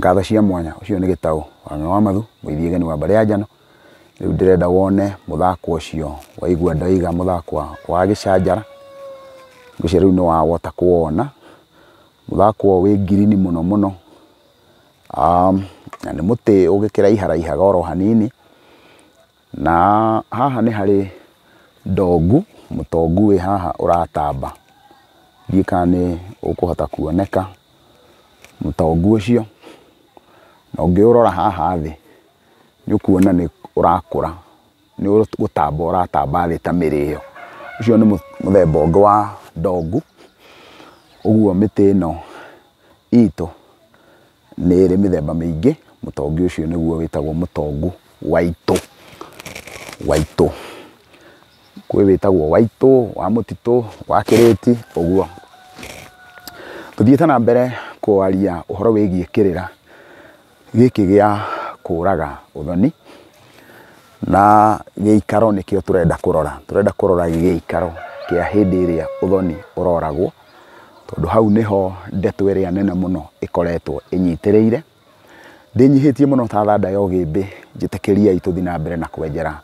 Ngatho cia mwanya ũcio nĩ Gĩtaũ wa Mathu mũithiĩ wa mbarĩ ya Njano. Rĩu ndĩrenda wone mũthako ũcio waigua ndoiga mũthako wa gĩcanjara. Ngwĩciria rĩu nĩ wahota kũwona. Mũthako wĩ ngirini mũno mũno. Na nĩ mũtĩ ũgĩkĩraiharaihaga oro hanini. Na haha nĩ harĩ ndongu, mũtongu wĩ haha ũratamba. Ndiũĩ kana nĩ ũkũhota kuoneka mũtongu ũcio. Na ũngĩũrora haha thĩ nĩ ũkuona nĩ ũrakũra, nĩ gũtamba ũratamba thĩ ta mĩrĩo. Ũcio nĩ mũthemba ũngĩ wa ndongu. Ũguo mĩtĩ ĩno itũ nĩ ĩrĩ mĩthemba mĩingĩ. Mũtongu ũcio nĩguo wĩtagwo mũtongu wa itũ. Wa itũ. Kwĩ wĩtagwo wa itũ, wa mũtitũ, wa kĩrĩti, ũguo. Tũthiĩte na mbere kwaria ũhoro wĩgiĩ kĩrĩra gĩkĩ gĩa kũraga ũthoni, na gĩikaro nĩkĩo tũrenda kũrora. Tũrenda kũrora gĩikaro kĩa hĩndĩ ĩrĩa ũthoni ũroragwo, tondũ hau nĩho ndeto ĩrĩa nene mũno ĩkoretwo ĩnyitĩrĩire. Ndĩnyihĩtie mũno ta thanda ya ũgĩmbĩ, njĩtĩkĩriai tũthiĩ na mbere na kwenjera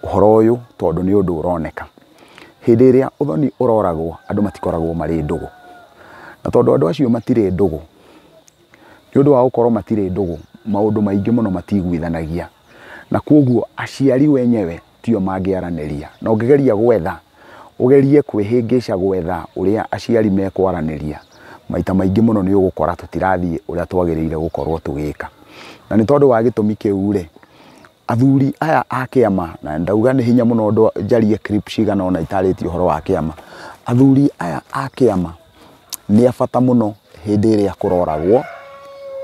ũhoro ũyũ tondũ nĩ ũndũ ũroneka. Hĩndĩ ĩrĩa ũthoni ũroragwo andũ matikoragwo marĩ ndũgũ. Na tondũ andũ acio matirĩ ndũgũ, nĩ ũndũ wa gũkorwo matirĩ ndũgũ, maũndũ maingĩ mũno matiguithanagia. Na koguo aciari wenyewe tio mangĩaranĩria. Na ũngĩgeria gwetha, ũgerie kwĩhĩngĩca gwetha ũrĩa aciari mekwaranĩria, maita maingĩ mũno nĩ ũgũkora tũtirathiĩ ũrĩa twagĩrĩire gũkorwo tũgĩka. Na nĩ tondũ wa gĩtũmi kĩu rĩ, athuri aya a kĩama, na ndauga nĩ hinya mũno njarie clip cigana ũna itarĩtie ũhoro wa kĩama. Athuri aya a kĩama nĩ a bata mũno hĩndĩ ĩrĩa kũroragwo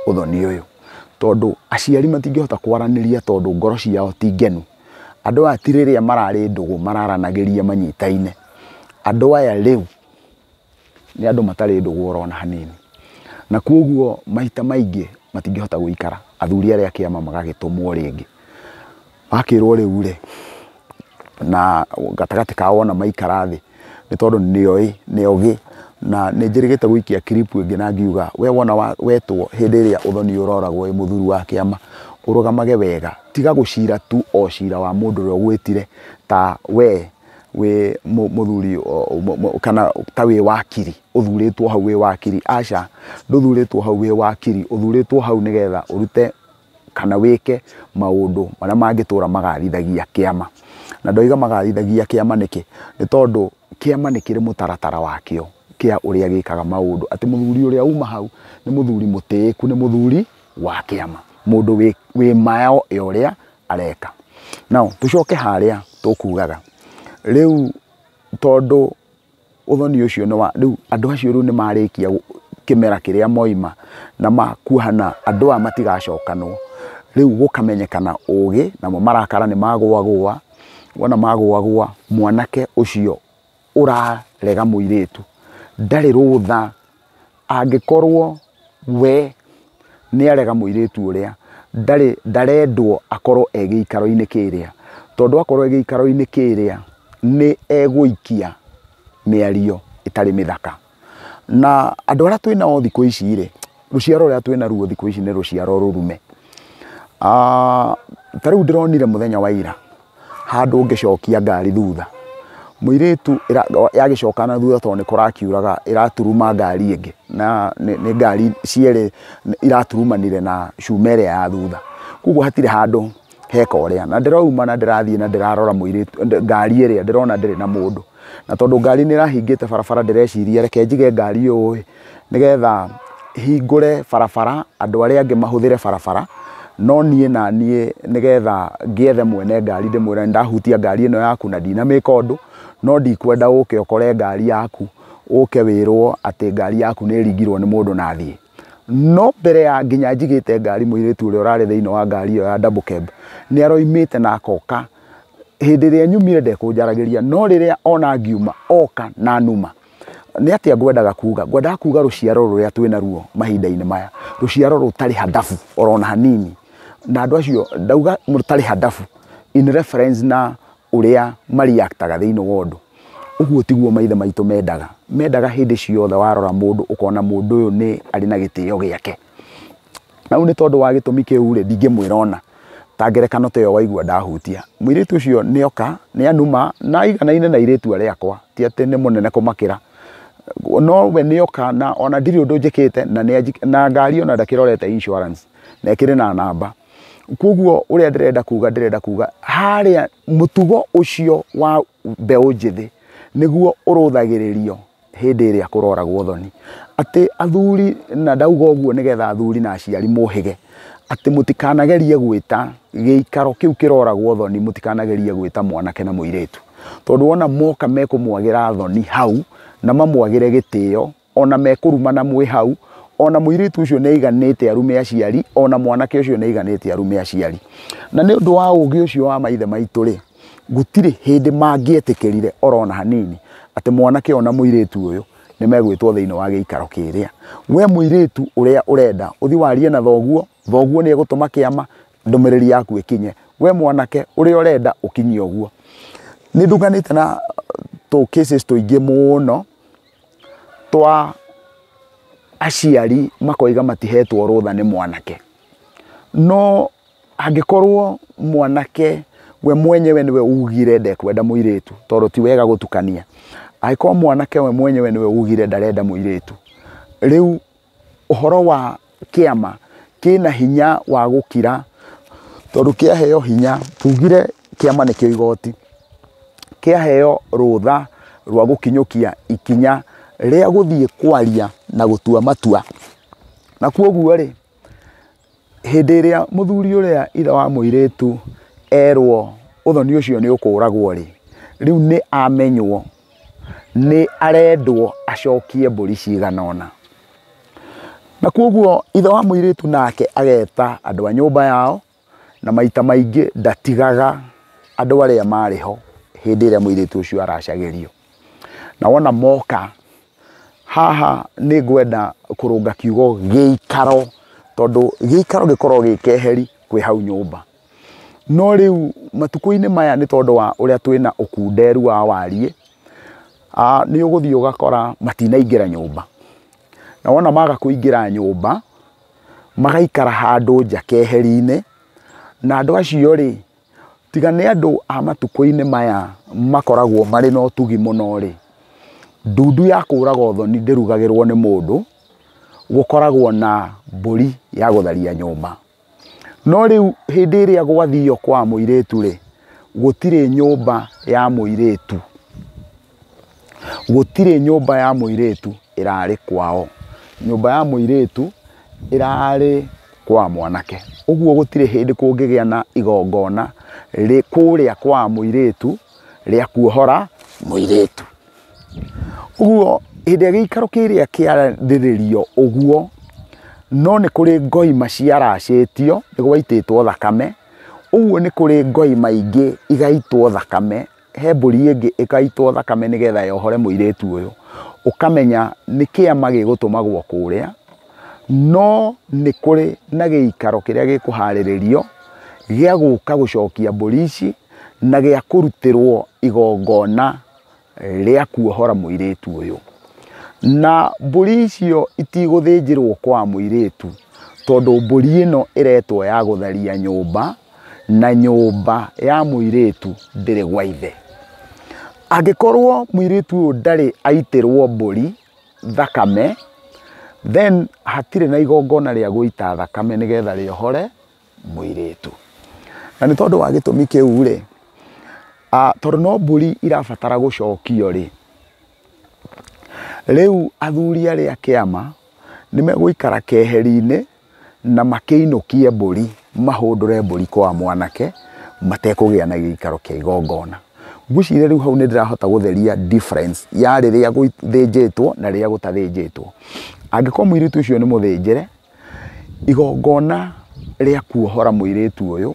ũthoni ũyũ. Tondũ aciari matingĩhota kwaranĩria tondũ ngoro ciao ti ngenu. Andũ aya ti rĩrĩa mararĩ ndũgũ mararanagĩria manyitaine. Andũ aya rĩu nĩ andũ matarĩ ndũgũ orona hanini. Na koguo maita maingĩ matingĩhota gũikara. Athuri arĩa a kĩama magagĩtũmwo rĩngĩ. Makĩrwo rĩu rĩ, na gatagatĩ kao wona maikara thĩ, nĩ tondũ nĩoĩ, nĩ ogĩ, na nĩ njĩrĩgĩte gũikia clip ĩngĩ na ngiuga we wona wetwo hĩndĩ ĩrĩa ũthoni ũroragwo wĩ mũthuri wa kĩama, ũrũgamage wega, tiga gũcira tu o cira wa mũndũ ũrĩa ũgwĩtire ta we wĩ mũthuri kana ta wĩ wakiri, ũthurĩtwo hau wĩ wakiri. Aca, ndũthurĩtwo hau wĩ wakiri, ũthurĩtwo hau nĩgetha ũrute kana wĩke maũndũ marĩa mangĩtũra magathithagia kĩama. Na ndoiga magathithagia kĩama nĩkĩ? Nĩ tondũ kĩama nĩ kĩrĩ mũtaratara wakĩo kĩa ũrĩa gĩkaga maũndũ. Atĩ mũthuri ũrĩa uma hau nĩ mũthuri mũtĩĩku, nĩ mũthuri wa kĩama, mũndũ wĩ mayo ya ũrĩa areka. Now tũcoke harĩa tũkugaga rĩu, tondũ ũthoni ũcio nĩ wa rĩu, andũ acio rĩu nĩ marĩkia kĩmera kĩrĩa moima na makuhana, andũ aya matigacokanwo. Rĩu gũkamenyekana ũgĩ, namo marakara nĩ magũagũa. Wona magũagũa, mwanake ũcio ũrarega mũirĩtu ndarĩ rũtha. Angĩkorwo we nĩ arega mũirĩtu ũrĩa, ndarĩ ndarendwo akorwo e gĩikaro-inĩ kĩrĩa, tondũ akorwo e gĩikaro-inĩ kĩrĩa nĩ egũikia mĩario ĩtarĩ mĩthaka. Na andũ arĩa twĩnao thikũ ici rĩ, rũciaro rũrĩa twĩnaruo thikũ ici nĩ rũciaro rũrume. Ta rĩu ndĩronire mũthenya wa ira handũ ngĩcokia ngari thutha, mũirĩtu yagĩcoka na thutha tondũ nĩ kũrakiuraga, ĩraturuma ngari ĩngĩ, na nĩ ngari cierĩ iraturumanire na cuma ĩrĩa ya thutha. Koguo hatirĩ handũ heka ũrĩa. Na ndĩrauma na ndĩrathiĩ na ndĩrarora mũirĩtu ngari ĩrĩa ndĩrona ndĩrĩ na mũndũ. Na tondũ ngari nĩ ĩrahingĩte barabara, ndĩreciria reke njige ngari ũũ nĩgetha hingũre barabara andũ arĩa angĩ mahũthĩre barabara, no niĩ na niĩ nĩgetha ngĩethe mwene ngari ndĩmwĩre nĩndahutia ngari ĩno yaku na ndinamĩka ũndũ, no ndikwenda ũke ũkore ngari yaku, ũke wĩrwo atĩ ngari yaku nĩ ĩringirwo nĩ mũndũ na athiĩ. No mbere ya nginya njigĩte ngari, mũirĩtu ũrĩa ũrarĩ thĩinĩ wa ngari ĩyo ya double cab nĩ aroimĩte na akoka. Hĩndĩ ĩrĩa nyumire ndekũnjaragĩria, no rĩrĩa ona ngiuma oka na numa. Nĩ atĩa ngwendaga kuga? Ngwendaga kuga rũciaro rũrĩa twĩnaruo mahinda-inĩ maya, rũciaro rũtarĩ handabu orona hanini. Na andũ acio ndauga rũtarĩ handabu in reference na ũrĩa mariactaga thĩinĩ wa ũndũ. Ũguo tiguo maithe maitũ mendaga. Mendaga hĩndĩ ciothe warora mũndũ ũkona mũndũ ũyũ nĩ arĩ na gĩtĩo gĩake. Na rĩu nĩ tondũ wa gĩtũmi kĩu rĩ, ndingĩmwĩra ona ta ngerekano ta ĩyo waigua ndahutia. Mũirĩtu ũcio nĩ oka, nĩ anuma na aiganaine na airĩtu arĩa akwa, ti atĩ nĩ mũnene kũmakĩra. No we nĩ oka na ona ndirĩ ũndũ njĩkĩte na nĩ na ngari ona ndakĩrorete insurance na ĩkĩrĩ na namba. Koguo ũrĩa ndĩrenda kuga harĩa mũtugo ũcio wa mbeũ njĩthĩ nĩguo ũrũthagĩrĩrio hĩndĩ ĩrĩa kũroragwo thoni. Atĩ athuri, na ndauga ũguo nĩgetha athuri na aciari mũhĩge, atĩ mũtikanagerie gwĩta gĩikaro kĩu kĩroragwo thoni, mũtikanagerie gwĩta mwanake na mũirĩtu. Tondũ wona moka mekũmwagĩra thoni hau na mamwagĩre gĩtĩo, ona mekũrumana mwĩ hau, ona mũirĩtu ũcio nĩ aiganĩte arume aciari, ona mwanake ũcio nĩ aiganĩte arume aciari. Na nĩ ũndũ wa ũgĩ ũcio wa maithe maitũ rĩ, gũtirĩ hĩndĩ mangĩetĩkĩrire orona hanini atĩ mwanake ona mũirĩtu ũyũ nĩ megwĩtwo thĩinĩ wa gĩikaro kĩrĩa. We mũirĩtu ũrĩa ũrenda ũthi warie na thoguo, thoguo nĩ egũtũma kĩama, ndũmĩrĩri yaku ĩkinye. We mwanake ũrĩa ũrenda ũkinyie ũguo. Nĩ ndunganĩte na tũ cases tũingĩ mũno twa aciari makoiga matihetwo rũtha nĩ mwanake. No angĩkorwo mwanake we mwenyewe nĩwe ugire ndekwenda mũirĩtu, tondũ ti wega gũtukania. Angĩkorwo mwanake we mwenyewe nĩwe ugire ndarenda mũirĩtu, rĩu ũhoro wa kĩama kĩna hinya wa gũkira, tondũ kĩaheo hinya, tugire kĩama nĩkĩo igoti, kĩaheo rũtha rwa gũkinyũkia ikinya rĩa gũthiĩ kwaria na gũtua matua. Na kwoguo rĩ, hĩndĩ ĩrĩa mũthuri ũrĩa ithe wa mũirĩtu erwo ũthoni ũcio nĩ ũkũragwo rĩ, rĩu nĩ amenywo, nĩ arendwo acokie mbũri cigana ũna. Na kwoguo ithe wa mũirĩtu nake ageta andũ a nyũmba yao, na maita maingĩ ndatigaga andũ arĩa marĩ ho hĩndĩ ĩrĩa mũirĩtu ũcio aracagĩrio. Na wona moka haha nĩ ngwenda kũrũnga kiugo gĩikaro, tondũ gĩikaro gĩkoragwo gĩ keheri kwĩ hau nyũmba. No rĩu matukũ-inĩ maya nĩ tondũ wa ũrĩa twĩna ũkunderu wa wariĩ, nĩ ũgũthiĩ ũgakora matinaingĩra nyũmba. Na wona maga kũingĩra nyũmba, magaikara handũ nja keheri-inĩ, na andũ acio rĩ, tiga nĩ andũ a matukũ-inĩ maya makoragwo marĩ na ũtugi mũno rĩ, ndundu ya kũraga ũthoni ndĩrugagĩrwo nĩ mũndũ, gũkoragwo na mbũri ya gũtharia nyũmba. No rĩu hĩndĩ ĩrĩa gwathio kwa mũirĩtu rĩ, gũtirĩ nyũmba ya mũirĩtu, gũtirĩ nyũmba ya mũirĩtu ĩrarĩ kwao. Nyũmba ya mũirĩtu ĩrarĩ kwa mwanake. Ũguo gũtirĩ hĩndĩ kũngĩgĩa na igongona kũrĩa kwa mũirĩtu rĩa kuohora mũirĩtu. Ũguo hĩndĩ ĩrĩa gĩikaro kĩrĩa kĩarĩrĩrio ũguo, no nĩ kũrĩ ngoima ciaracĩtio, nĩ gwaitĩtwo thakame. Ũguo nĩ kũrĩ ngoima ingĩ igaitwo thakame, he mbũri ĩngĩ ĩgaitwo thakame nĩgetha yohore mũirĩtu ũyũ. Ũkamenya nĩ kĩama gĩgũtũmagwo kũrĩa, no nĩ kũrĩ na gĩikaro kĩrĩa gĩkũharĩrĩrio gĩa gũka gũcokia mbũri ici na gĩa kũrutĩrwo igongona rĩa kuohora mũirĩtu ũyũ. Na mbũri icio itigũthĩnjĩrwo kwa mũirĩtu, tondũ mbũri ĩno ĩretwo ya gũtharia nyũmba, na nyũmba ya mũirĩtu ndĩrĩ gwa ithe. Angĩkorwo mũirĩtu ũyũ ndarĩ aitĩrwo mbũri thakame, then hatirĩ na igongona rĩa gũita thakame nĩgetha rĩohore mũirĩtu. Na nĩ tondũ wa gĩtũmi kĩu rĩ, tondũ no mbũri irabatara gũcokio rĩ, rĩu athuri arĩa kĩama nĩ megũikara keheri-inĩ na makĩinũkie mbũri, mahũndũre mbũri kwa mwanake matekũgĩa na gĩikaro kĩa igongona. Ngwĩciria rĩu hau nĩ ndĩrahota gũtheria difference ya rĩrĩa gũthĩnjĩtwo na rĩrĩa gũtathĩnjĩtwo. Angĩkorwo mũirĩtu ũcio nĩ mũthĩnjĩre, igongona rĩa kuohora mũirĩtu ũyũ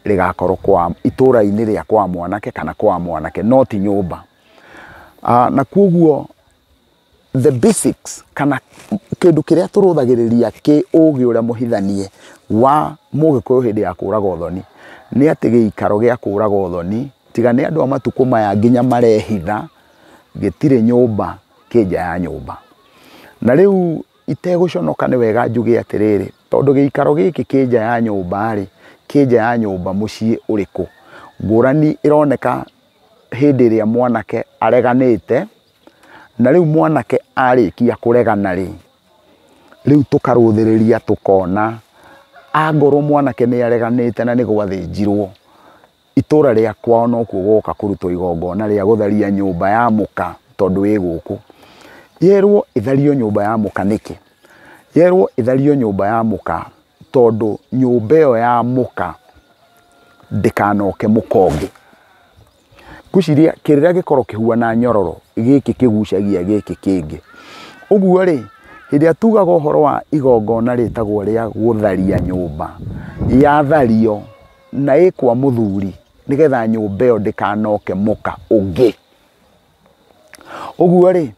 rĩgakorwo kwa itũra-inĩ rĩa kwa mwanake kana kwa mwanake, no ti nyũmba. Na kwoguo the basics kana kĩndũ kĩrĩa tũrũthagĩrĩria kĩ ũgĩ ũrĩa mũhithanie wa mũgĩkũyũ hĩndĩ ya kũraga ũthoni nĩ atĩ gĩikaro gĩa kũraga ũthoni, tiga nĩ andũ a matukũ maya nginya marehitha, gĩtirĩ nyũmba kĩ nja ya nyũmba. Na rĩu itegũconoka nĩ wega njuge atĩrĩrĩ, Tondũ gĩikaro gĩkĩ kĩ nja ya nyũmba rĩ, kĩ nja ya nyũmba mũciĩ ũrĩkũ? Ngũrani ĩroneka hĩndĩ ĩrĩa mwanake areganĩte, na rĩu mwanake arĩkia kũregana rĩ, rĩu tũkarũthĩrĩria tũkona angorwo mwanake nĩ areganĩte na nĩ gwathĩnjirwo, itũra rĩa kwao nokuo gũgoka kũrutwo igongona rĩa gũtharia nyũmba ya mũka tondũ ĩ gũkũ. Yerwo ĩthario nyũmba ya mũka nĩkĩ? Yerwo ĩthario nyũmba ya mũka tondũ nyũmba ĩyo ya mũka ndĩkanoke mũka ũngĩ. Ngwĩciria kĩrĩra gĩkorwo kĩhuana nyororo gĩkĩ kĩgucagia gĩkĩ kĩngĩ. Ũguo rĩ, hĩndĩ ĩrĩa tugaga ũhoro wa igongona rĩtagwo rĩa gũtharia nyũmba, yathario na ĩ kwa mũthuri nĩgetha nyũmba ĩyo ndĩkanoke mũka ũngĩ. Ũguo rĩ,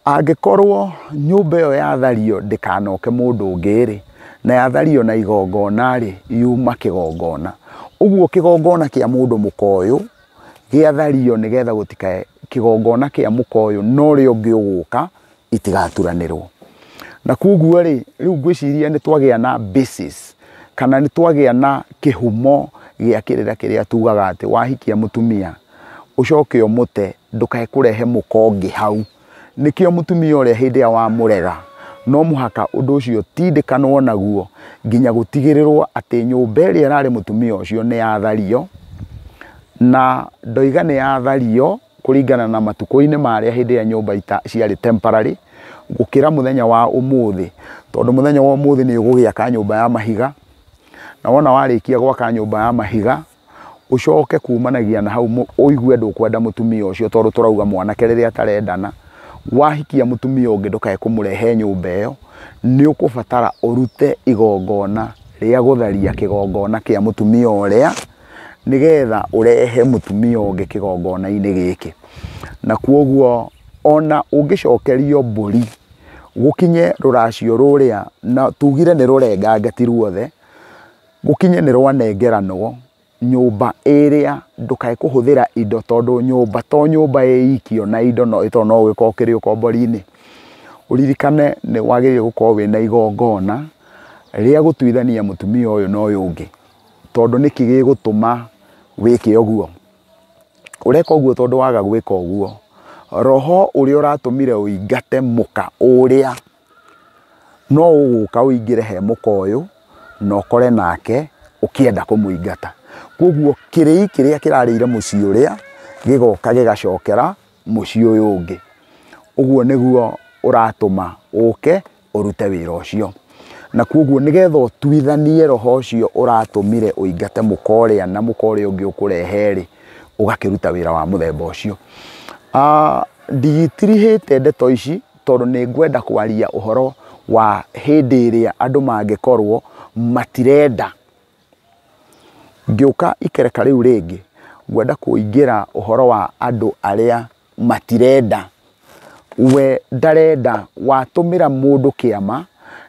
angĩkorwo nyũmba ĩyo yathario ndĩkanoke mũndũ ũngĩ rĩ, na yathario na igongona rĩ, yuma kĩgongona. Ũguo kĩgongona kĩa mũndũ mũka ũyũ gĩathario nĩgetha gũtikae kĩgongona kĩa mũka ũyũ na ũrĩa ũngĩ ũgũka itigaturanĩrwo. Na koguo rĩ, rĩu ngwĩciria nĩ twagĩa na basis kana nĩ twagĩa na kĩhumo gĩa kĩrĩra kĩrĩa tugaga atĩ wahikia mũtumia ũcoke ũmũte ndũkae kũrehe mũka ũngĩ hau. Nĩkĩo mũtumia ũrĩa hĩndĩ ĩrĩa wamũrega no mũhaka ũndũ ũcio ũtindĩkanwo naguo nginya gũtigĩrĩrwo atĩ nyũmba ĩrĩa ĩrarĩ mũtumia ũcio nĩ yathario, na ndoiga nĩ yathario kũringana na matukũ-inĩ marĩa hĩndĩ ĩrĩa nyũmba ciarĩ temporary gũkĩra mũthenya wa ũmũthĩ, tondũ mũthenya wa ũmũthĩ nĩ ũgũgĩaka nyũmba ya mahiga, na wona warĩkia gwaka nyũmba ya mahiga ũcoke kumanagia na hau ũigue ndũkwenda mũtumia ũcio, tondũ tũrauga mwanake rĩrĩa atarendana, wahikia mũtumia ũngĩ ndũkae kũmũrehe nyũmba ĩyo, nĩ ũkũbatara ũrute igongona rĩa gũtharia kĩgongona kĩa mũtumia ũrĩa nĩgetha ũrehe mũtumia ũngĩ kĩgongona-inĩ gĩkĩ. Na koguo ona ũngĩcokerio mbũri gũkinye rũracio rũrĩa, na tugire nĩ rũrengange ti ruothe, gũkinye nĩ rwanengeranwo nyũmba ĩrĩa ndũkae kũhũthĩra indo, tondũ nyũmba to nyũmba ĩikio na indo no ĩtondũ no ũgĩkorwo ũkĩrĩ ũkombori-inĩ. Ũririkane nĩ wagĩrĩire gũkorwo wĩna igongona rĩa gũtuithania mũtumia ũyũ na ũyũ ũngĩ, tondũ nĩkĩ gĩgũtũma wĩke ũguo? Ũreka ũguo tondũ waga gwĩka ũguo, roho ũrĩa ũratũmire ũingate mũka ũrĩa no ũgũka ũingĩre he mũka ũyũ na ũkore nake ũkĩenda kũmũingata. Koguo kĩrĩi kĩrĩa kĩrarĩire mũciĩ ũrĩa gĩgoka gĩgacokera mũciĩ ũyũ ũngĩ. Ũguo nĩguo ũratũma ũke ũrute wĩra ũcio. Na koguo nĩgetha ũtuithanie roho ũcio ũratũmire ũingate mũka ũrĩa na mũka ũrĩa ũngĩ ũkũrehe rĩ, ũgakĩruta wĩra wa mũthemba ũcio. Nditirihĩte ndeto ici tondũ nĩ ngwenda kwaria ũhoro wa hĩndĩ ĩrĩa andũ mangĩkorwo matirenda. Ngĩũka ikereka rĩu rĩngĩ, ngwenda kũingĩra ũhoro wa andũ arĩa matirenda. We ndarenda, watũmĩra mũndũ kĩama,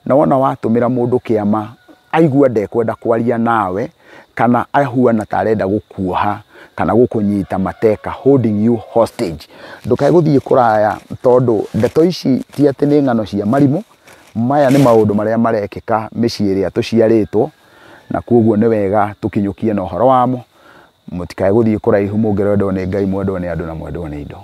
na wona watũmĩra mũndũ kĩama, aigua ndekwenda kwaria nawe, kana ahuana ta arenda gũkuoha, kana gũkũnyita mateka, holding you hostage. Ndũkae gũthiĩ kũraya tondũ ndeto ici ti atĩ nĩ ng'ano cia marimũ, maya nĩ maũndũ marĩa marekĩka mĩciĩ ĩrĩa tũciarĩtwo, na koguo nĩ wega tũkinyũkie na ũhoro wamo. Mũtikae gũthiĩ kũraihu mũngĩrendwo nĩ Ngai, mwendwo nĩ andũ na mwendwo nĩ indo.